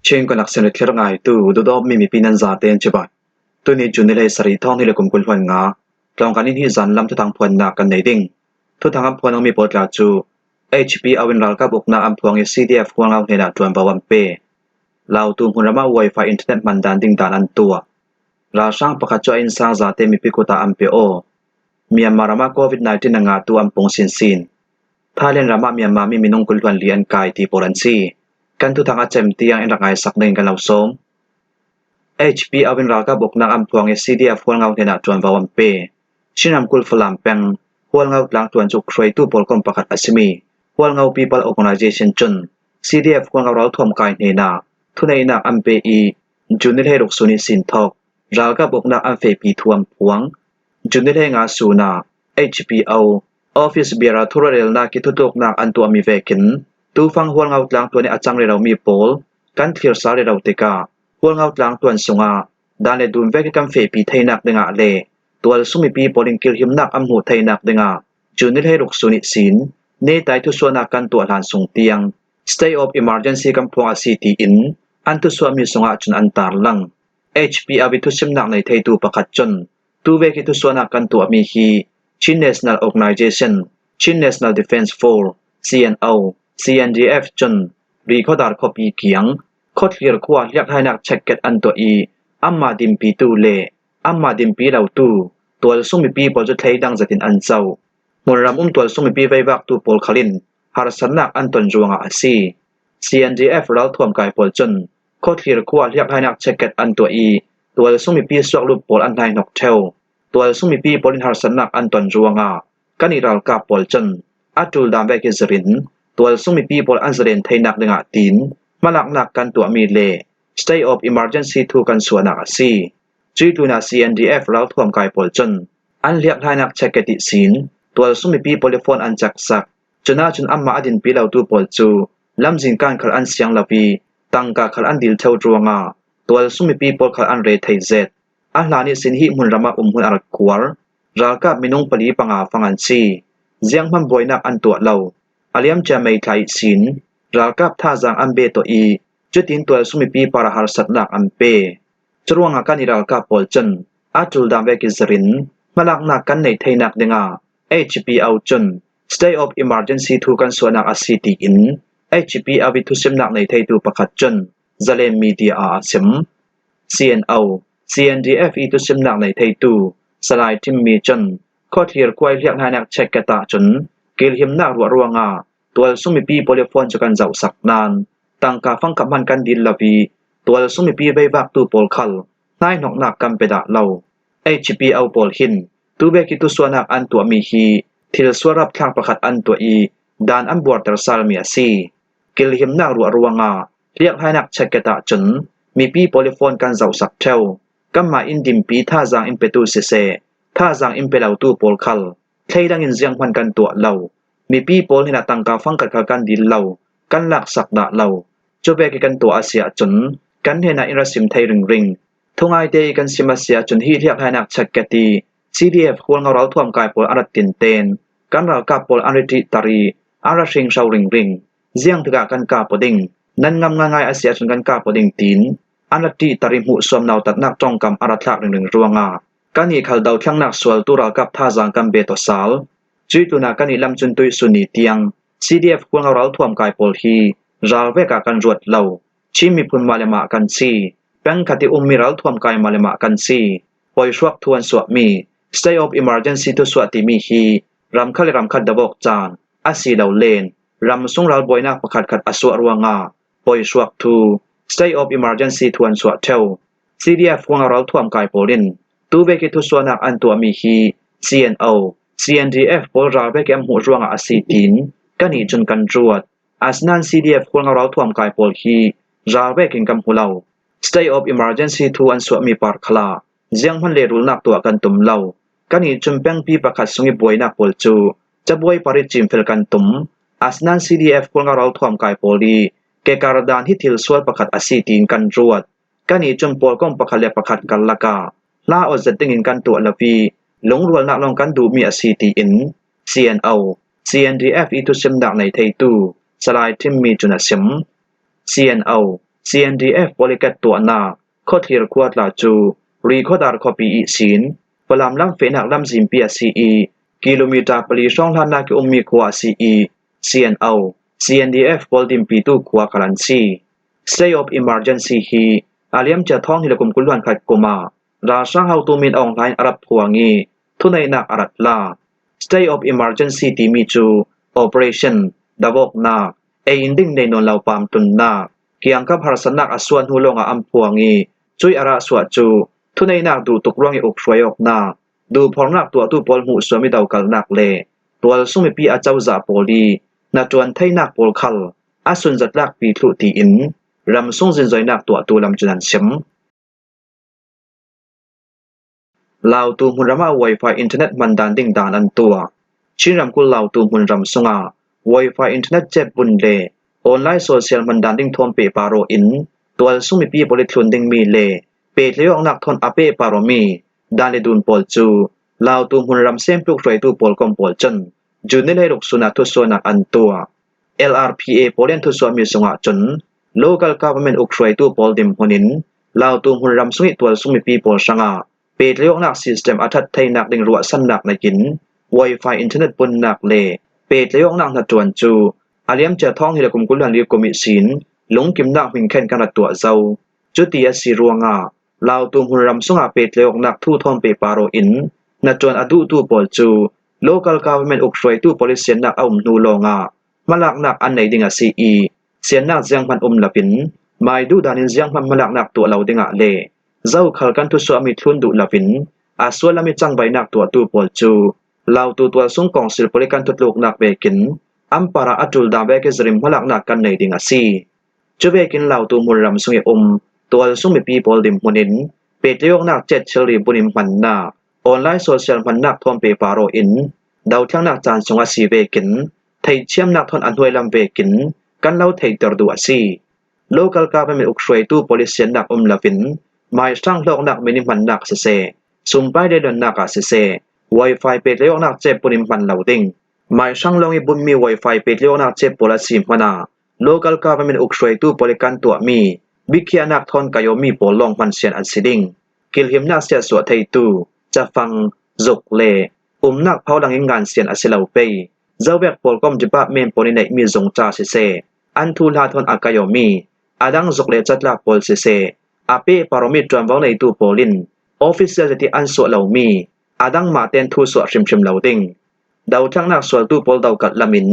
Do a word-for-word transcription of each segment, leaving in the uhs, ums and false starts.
Chin Connection le thlir ngaitu, duhdawtmi mipi nan zate in chibai. Tuni June ni hleisarih, thawng hnih le kum kul hluan nga, tlawngkal in hi zan lam thuthang phuannak kan nei ding. Thuthang a phuan awmi pawl tla cu H P O in ralkap uknak an phuang i C D F Hualngo hnenah ṭuanvo an pe. Lautu hmunram ah wifi internet hman dan ding dan an tuah. Ralhrang pakhat cu a innsang zate mipi kut ah an pe aw. Myanmar ram ah covid nineteen a ngahtu an pung sinsin. Thailand ram ah Myanmar mi minung kul hluan li an kai ti pawl an si. Kan thuthang a cem tiang in rak ngaisak dingin kan lo sawm. H P O in ralkap uknak an phuang i C D F Hualngo hnenah ṭuanvo an pe. Chin ramkulh Falam peng Hualngo tlangtuan cu hruaitu pawl kong pakhat a simi Hualngo People Organization cun C D F Hualngo ralthuam kai hnenah thuneihnak an pe i June ni hleiruk sun ihsin thawk ralkap uknak an fehpi thu an phuang. June ni hleinga sun ah H P O office bearer thurelnak i thutluknak an tuahmi vekin tufang Hualngo tlangtuan i a cang reromi pawl kan thlir sal rero tikah Hualngo tlangtuan sungah dan le dun vek i kan fehpi theinak dingah le tualsung mipi pawl in kilhimnak an hmuh theinak dingah June ni hleiruk sun ihsin netai thusuahnak kan tuah hlan sung tiang state of emergency kan phuang a si tiin an thusuahmi sungah cun an tarlang. H P O i thusimnak nei theitu pakhat cun tuvek i thusuahnak kan tuahmi hi Chin National Organization, Chin National Defense Force, C N O, C N D F cun Rikhodar khuapi kiang Khuathlir khua hliakhlainak check gate an tuah i anmah dinpitu le anmah dinpi lotu tualsung mipi pawl cu thleidang zetin an zoh. Hmunram um tualsung mipi veivaktu pawl khal in harsatnak an ton ruangah a si. C N D F ralthuam kai pawl cun Khuathlir khua hliakhlainak check gate an tuah i tualsung mipi suaklut pawl an hnaihnok ṭheu. Tualsung mipi pawl in harsatnak an ton ruangah kan i ralkap pawl cun a ṭul dan vek i zirin tualsung mipi pawl an zalen theinak dingah tiin hmalaknak kan tuahmi le state of emergency thu kan suahnak a si. Cuih tlunah C N D F ralthuam kai pawl cun an hliakhlainak check gate ihsin tualsung mipi pawl i phone an ceksak. Cunah cun anmah a dinpi lotu pawl cu lamzin kan khal an siang lo i tangka khal an dil ṭheu ruangah tualsung mipi pawl khal an re thei zet. A hlan ihsin hih hmunram ah um hun a rak kuar. Ralkap minung pali panga fang an si. Zianghman buainak an tuah lo. A liamcia May thla ihsin ralkap thazaang an be tuah i cutin tualsung mipi parah harsatnak an pe. Curuangah kan i ralkap pawl cun a ṭul dan vek i zirin hmalaknak kan neih theinak dingah H P O cun state of emergency thu kan suahnak a si tiin H P O i thusimnak nei theitu pakhat cun Zalen Media ah a sim. C N O, C N D F i thusimnak nei theitu Salai Ṭhimmi cun Khuathlir khua i hliakhlainak check gate ah cun kilhimnak ruah ruangah tualsung mipi pawl i phone cu kan zohsak nain tangka fangkhat hman kan dil lo i tualsung mipi veivaktu pawl khal hnaihnoknak kan pe dah lo. H P O pawl hin tuvek i thusuahnak an tuahmi hi thil sual rapthlak pakhat an tuah i dan an buarter salmi a si. Kilhimnak ruah ruangah hliakhlainak check gate ah cun mipi pawl i phone kan zohsak ṭheu. Kanmah in dinpi thazaang in petu siseh, thazaang in pe lotu pawl khal thleidang in zianghman kan tuah lo. Mipi pawl hnenah tangka fangkhat khal kan dil lo, kan laksak dah lo. Cuvek i kan tuah a si ahcun kan hnenah in ra sim thei ringring. Thungaite i kan sim a si ahcun hih hliakhlainak check gate i C D F Hualngo ralthuam kai pawl an rat tinten kan ralkap pawl an ri ṭihter i an ra hringhro ringring. Ziang tikah kan kap aw ding? Nan ngam ngaingai a si ahcun kan kap aw ding tiin an rat ṭihter i hmuhsuam nautatnak ṭongkam a ra thlak ringring ruangah kan i khal dothlengnak sualtu ralkap thazaang kan be tuah sal. Cuih tlunah kan i lamcun tuihsun ni tiang C D F Hualngo ralthuam kai pawl hi ral vek ah kan ruat lo. Chin miphun mah le mah kan si. Peng khat i ummi ralthuam kai mah le mah kan si. Poihruak thu an suahmi state of emergency thusuah timi hi ramkhat le ramkhat dovawk caan a si lo len ram sung ralbuainak pakhatkhat a suah ruangah poihruak thu, state of emergency thu an suah ṭheu. C D F Hualngo ralthuam kai pawl in tuvek i thusuahnak an tuahmi hi C N O, C N D F pawl ral vek i an hmuh ruangah a si tiin kan i cun kan ruat. Asinain C D F Hualngo ralthuam kai pawl hi ral vek in kan hmu lo. State of emergency thu an suahmi par khal ah zianghman le rulnak tuah kan tum lo. Kan i cun pengpi pakhat sung i buainak pawl cu cabuai par i cimfel kan tum. Asinain C D F Hualngo ralthuam kai pawl i kekar dan hi thil sual pakhat a si tiin kan ruat. Kan i cun pawl kong pakhat le pakhat karlak ah hla awt zet dingin kan tuah lo i lungrualnak lawng kan duhmi a si tiin C N O, C N D F i thusimnak nei theitu Salai Ṭhimmi cun a sim. C N O, C N D F pawl i kattuahnak Khawthlir khua tla cu Rikhuadar khuapi ihsin Falam lam fehnak lamzinpi a si i, kilometer pali hrawng hlannak i ummi khua a si i, C N O, C N D F pawl dimpitu khua khal an si. State of Emergency hi a liamcia thawng hnih le kum kul hluan khat kum ah ralhrang hotu Min Aung Hlaing a rak phuang i, thuneihnak a rak la. State of Emergency timi cu operation, davawknak, ei in ding nei nawn lo pamtlunnak, kiangkap harsatnak a suah hnu lawngah an phuang i, cuih a rah suah cu thuneihnak duh tuk ruang i uk hruai awknak, duhphornak tuahtu pawl hmuhsuam i dokalnak le tualsung mipi a cozah pawl i hnaṭuan theinak pawl khal a sunzatlakpi thluh tiin ramsung zinzoinak tuahtu lam cun an sim. Lautu hmunram ah Wi-Fi internet hman dan ding dan an tuah. Chin ramkulh Lautu hmunram sungah Wi-Fi internet cep bun le online social hman dan ding thawn pehpar aw in tualsung mipi pawl i thlun dingmi le pehtlaih awknak thawn a pehpar awmi dan le dun pawl cu Lautu hmunram semtluk hruaitu pawl kom pawl cun June ni leiruk sun ah thusuahnak an tuah. L R P A pawl in thusuahmi sungah cun local government uk hruaitu pawl dinhmun in Lautu hmunram sung i tualsung mipi pawl hrangah pehtlaih awknak system a ṭhat theinak ding ruahsannak nei in Wi-Fi internet bunnak le pehtlaih awknak hnaṭuan cu a liamcia thawng hnih le kum kul hluan li kum ihsin lungkimnak hminkhen kan rak tuah zo. Cuti a si ruangah Lautu hmunram sungah pehtlaih awknak thu thawn pehpar aw in hnaṭuan a duhtu pawl cu local government uk hruaitu pawl i siannak a um hnu lawngah hmalaknak an nei ding a si i, siannak zianghman um loin mai duh danin zianghman hmalaknak tuah lo dingah le zokhal kan thusuahmi thlun duh loin a sual lam i cangvaihnak tuahtu pawl cu Lautu tualsung kawngsil pawl i kan thutluknak vekin an parah a ṭul dan vek i zirim hmalaknak kan nei ding a si. Cuvekin Lautu hmunram sung i um tualsung mipi pawl dinhmun in pehtlaih awknak chat thilri bun in hmannak, online social hmannak thawn pehpar aw in dothlennak caan sung a si vekin theihthiamnak thawn a hnuai lam vekin kan lo theihter duh a si. Local government uk hruaitu pawl i siannak um loin mai hrang hlawknak min i hmannak siseh, sumpai le luannak ah siseh, Wi-Fi pehtlaih awknak cep bun in hman lo ding. Mai hrang lawng i bunmi Wi-Fi pehtlaih awknak cep pawl a si hmanah local government uk hruaitu pawl i kan tuahmi biakhiahnak thawn kaih awmi pawl lawng hmansian an si ding. Kilhimnak siatsuah theitu, cafang, zuk le umnak pholang in ngansian a si lo pei zovek pawlkom department pawl i neihmi zungṭa siseh, an thuhla thawn a kaih awmi a dang zuk le catlap pawl siseh, a pehpar awmi ṭuanvo neitu pawl in official tete an suah lomi a dangmah ten thu suah hrimhrim lo ding. Dothlennak sualtu pawl dokalh lamin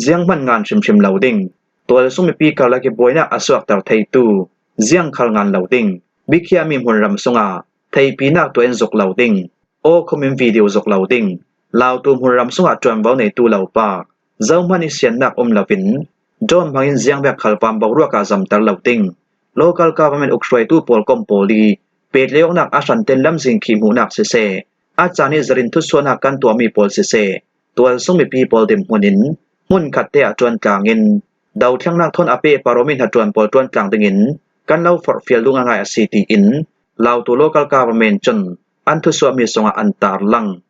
zianghman ngan hrimhrim lo ding. Tualsung mipi karlak i buainak a suakter theitu ziangkhal ngan lo ding. Biakhiahmi hmunram sungah theihpinak tuah in zuk lo ding. Aw khum in video zuk lo ding. Lautu hmunram sungah ṭuanvo neitu lo pa zohman i siannak um loin drone hmangin ziangvek khal van boruak ah zamter lo ding. Local government uk hruaitu pawl kom pawl i pehtlaih awknak a hranten lamzin khi hmuhnak siseh, a caan i zirin thusuahnak kan tuahmi pawl siseh, tualsung mipi pawl dinhmun in hmunkhatte ah ṭuantlangin dothlennak thawn a pehpar awmi hnaṭuan pawl ṭuantlang dingin kan lo forhfial duh ngaingai a si, tiin Lautu local government cun an thusuahmi sungah an tarlang.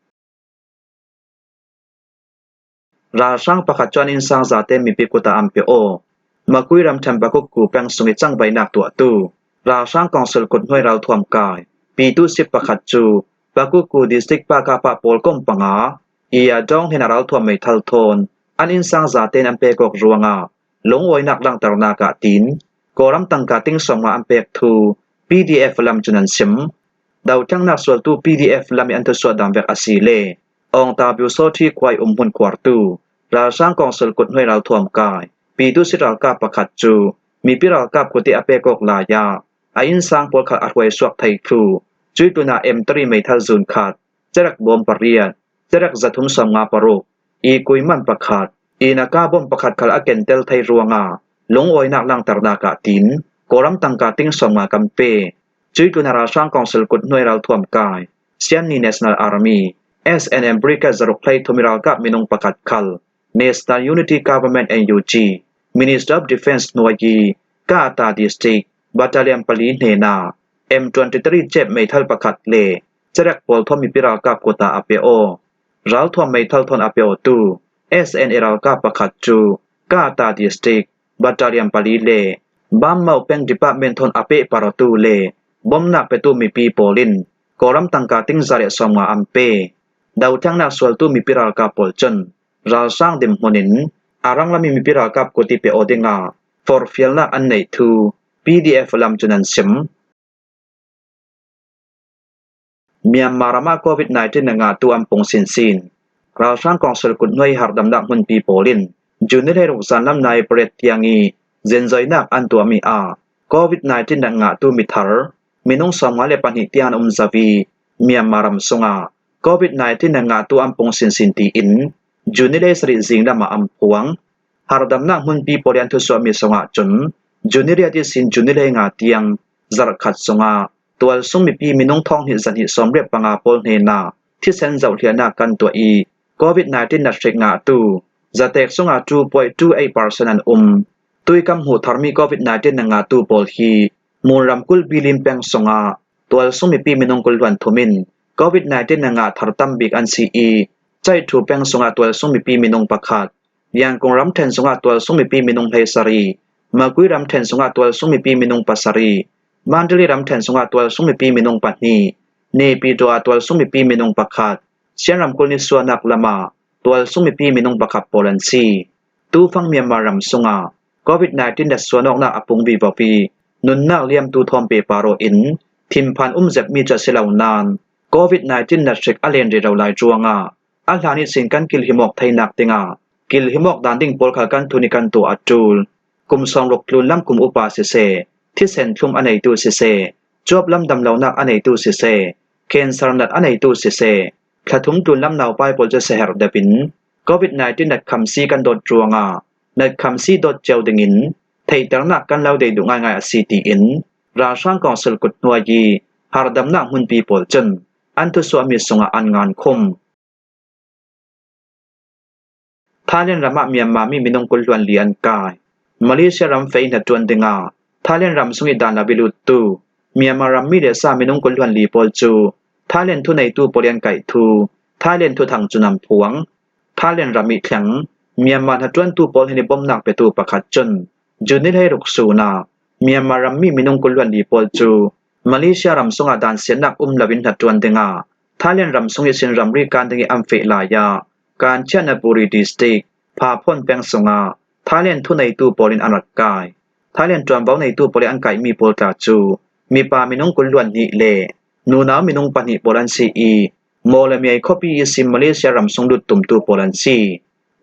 Ralhrang pakhat cu an innsang zate mipi kut ah an pe aw. Makui ramṭhen Pakuku peng sung i cangvaihnak tuahtu ralhrang kawngsil kut hnuai ralthuam kai Pitu Sip pakhat cu Pakuku district Pakapa pawl kom panga i a dawng hnenah ralthuam meithal thawn an innsang zate in an pek awk ruangah lungawinak langhternak ah tiin Kawlram tangka ting sawmnga an pek thu P D F lam cun an sim. Dothlennak sualtu P D F lam i an thusuah dan vek a si le Awngta Biusawṭhi khua i umhmun khuartu ralhrang kawngsil kut hnuai ralthuam kai Pitu Sip ralkap pakhat cu mipi ralkap kut i a pek awk lai ah a innsang pawl khal a hruai suak thei thlu. Cuih tlunah M three meithal zun khat, cerek bawm pariat, cerek zathum sawmnga paruk, i kuiman pakhat, i naka bawm pakhat khal a kentel thei ruangah lungawinak langhternak ah tiin Kawlram tangka ting sawmnga kan pe. Cuih tlunah ralhrang kawngsil kut hnuai ralthuam kai Shan National Army, S N M Brigade zaruk hleithum i ralkap minung pakhat khal National Unity Government, N U G, Minister of Defence hnuai i Kata District Battalion pali hnenah M twenty-three cep meithal pakhat le cerek pawl thawn mipi ralkap kut ah a pe aw. Ralthuam meithal thawn a pe awtu S N A ralkap pakhat cu Kata District Battalion pali le Bammaw peng department thawn a pehpartu le bomnak petu mipi pawl in Kawlram tangka ting za le sawmnga an pe. Dothlengnak sualtu mipi ralkap pawl cun ralhrang dinhmun in a ranglam i mipi ralkap kut i pe aw dingah forhfialnak an neih thu P D F lam cun an sim. Myanmar ramah Covid nineteen na ngahtu an pung sinsin. Ralhrang kawngsil kut hnuai hardamnak hmunpi pawl in June ni hleiruk zanlam nai pariat tiang i zinzoinak an tuahmi ah Covid nineteen na ngahtu mithar minung sawmnga le pahnih tiang an um zo i Myanmar ram sungah Covid nineteen na ngahtu an pung sinsin tiin June ni hleisarih zinglam ah an phuang. Hardamnak hmunpi pawl i an thusuahmi sungah cun June ni riat ihsin June ni hleinga tiang zarh khat sungah tualsung mipi minung thawng hnih zahnih sawmriat panga pawl hnenah thisen zohhliahnak kan tuah i Covid nineteen na hrik ngahtu zatek sungah two point two eight percent an um. Tuikam hmuh tharmi Covid nineteen na ngahtu pawl hi Mun ramkulh Bilin peng sungah tualsung mipi minung kul hluan thum in Covid nineteen na ngah thar tam bik an si i Chaiṭhu peng sungah tualsung mipi minung pakhat, Yangon ramṭhen sungah tualsung mipi minung hleisarih, Magway ramṭhen sungah tualsung mipi minung pasarih, Mandalay ramṭhen sungah tualsung mipi minung pahnih, Naypyidaw ah tualsung mipi minung pakhat, Shan ramkulh nisuahnak lamah tualsung mipi minung pakhat pawl an si. Tufang Myanmar ram sungah Covid nineteen na suanawknak a pung vivo i nunnak liamtu thawn pehpar aw in thinphan um zetmi cu a si lo nain Covid nineteen na hrik a len rero lai ruangah a hlan ihsin kan kilhimawk theinak dingah kilhimawk dan ding pawl khal kan thun i kan tuah a ṭul. Kum sawmruk tlunlam kum upa siseh, thisen thlum a neitu siseh, cuap lam damlonak a neitu siseh, cancer nat a neitu siseh, thla thum tlunlam naupai pawl cu siaherh deuh in Covid nineteen natkhamsi kan dawt ruangah natkhamsi dawt cio dingin theihternak kan lo dei duh ngaingai a si tiin ralhrang kawngsil kut hnuai i hardamnak hmunpi pawl cun an thusuahmi sungah an ngankhum. Thailand ramah Myanmar mi minung kul hluan li an kai. Malaysia ram feh hnaṭuan dingah Thailand ram sung i dan lo i luttu Myanmar ram mi le sa minung kul hluan li pawl cu Thailand thuneitu pawl i an kaih thu Thailand thuthang cun an phuang. Thailand ram i thleng Myanmar hnaṭuantu pawl hnen i bomnak petu pakhat cun June ni hleiruk sun ah Myanmar ram mi minung kul hluan li pawl cu Malaysia ram sungah dansiatnak um loin hnaṭuan dingah Thailand ram sung ihsin ramri kan ding i an feh lai ah Kanchanaburi District, Phaphawn peng sungah Thailand thuneitu pawl in an rak kai. Thailand ṭuanvo neitu pawl i an kaihmi pawl tla cu mipa minung kul hluan hnih le nunau minung pahnih pawl an si i Mawlamyine khuapi ihsin Malaysia ram sung lut tumtu pawl an si.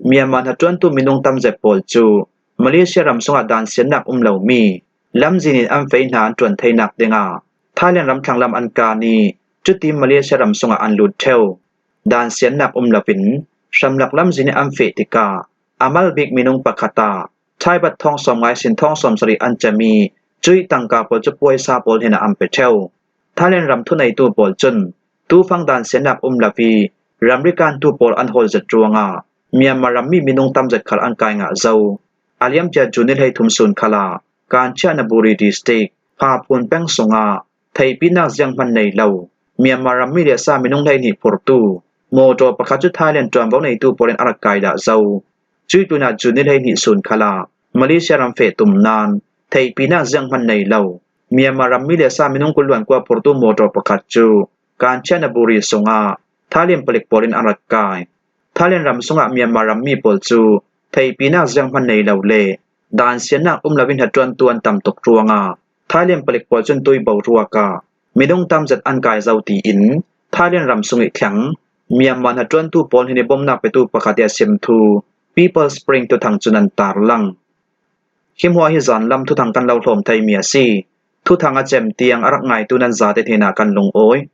Myanmar hnaṭuantu minung tamzet pawl cu Malaysia ram sungah dansiatnak um lomi lamzin in an feh hna an ṭuan theinak dingah Thailand ram thlanglam an kan i cutin Malaysia ram sungah an lut ṭheu. Dansiatnak um loin hramlak lamzin in an feh tikah a mal bik minung pakhat ah Thai baht thawng sawmnga ihsin thawng sawmsarih an cam i cuih tangka pawl cu puaisa pawl hnenah an pe ṭheu. Thailand ram thuneitu pawl cun tufang dansiatnak um lo i ramri kantu pawl an hawl zet ruangah Myanmar ram mi minung tamzet khal an kai ngah zo. A liamcia June ni hleithum sun khal ah Kanchanaburi District, Phaphawn peng sungah theihpinak zianghman nei lo Myanmar ram mi le sa minung hleihnih phurtu mawṭaw pakhat cu Thailand ṭuanvo neitu pawl in a rak kai dah zo. Cuih tlunah June ni hleihnih sun khal ah Malaysia ram feh tum nain theihpinak zianghman nei lo Myanmar ram mi le sa minung kul hluan kua phurtu mawṭaw pakhat cu Kanchanaburi sungah Thailand palik pawl in an rak kai. Thailand ram sungah Myanmar ram mi pawl cu theihpinak zianghman nei lo le dansiatnak um loin hnaṭuantu an tam tuk ruangah Thailand palik pawl cun tui boruak ah minung tamzet an kai zo tiin Thailand ram sung i thleng Myanmar hnaṭuantu pawl hnen i bomnak petu pakhat i a sim thu People's Spring thuthang cun an tarlang. Hi hmuah hi zanlam thuthang kan lo hlawm theimi a si. Thuthang a cem tiang a rak ngaitu nan zate hnenah kan lungawi.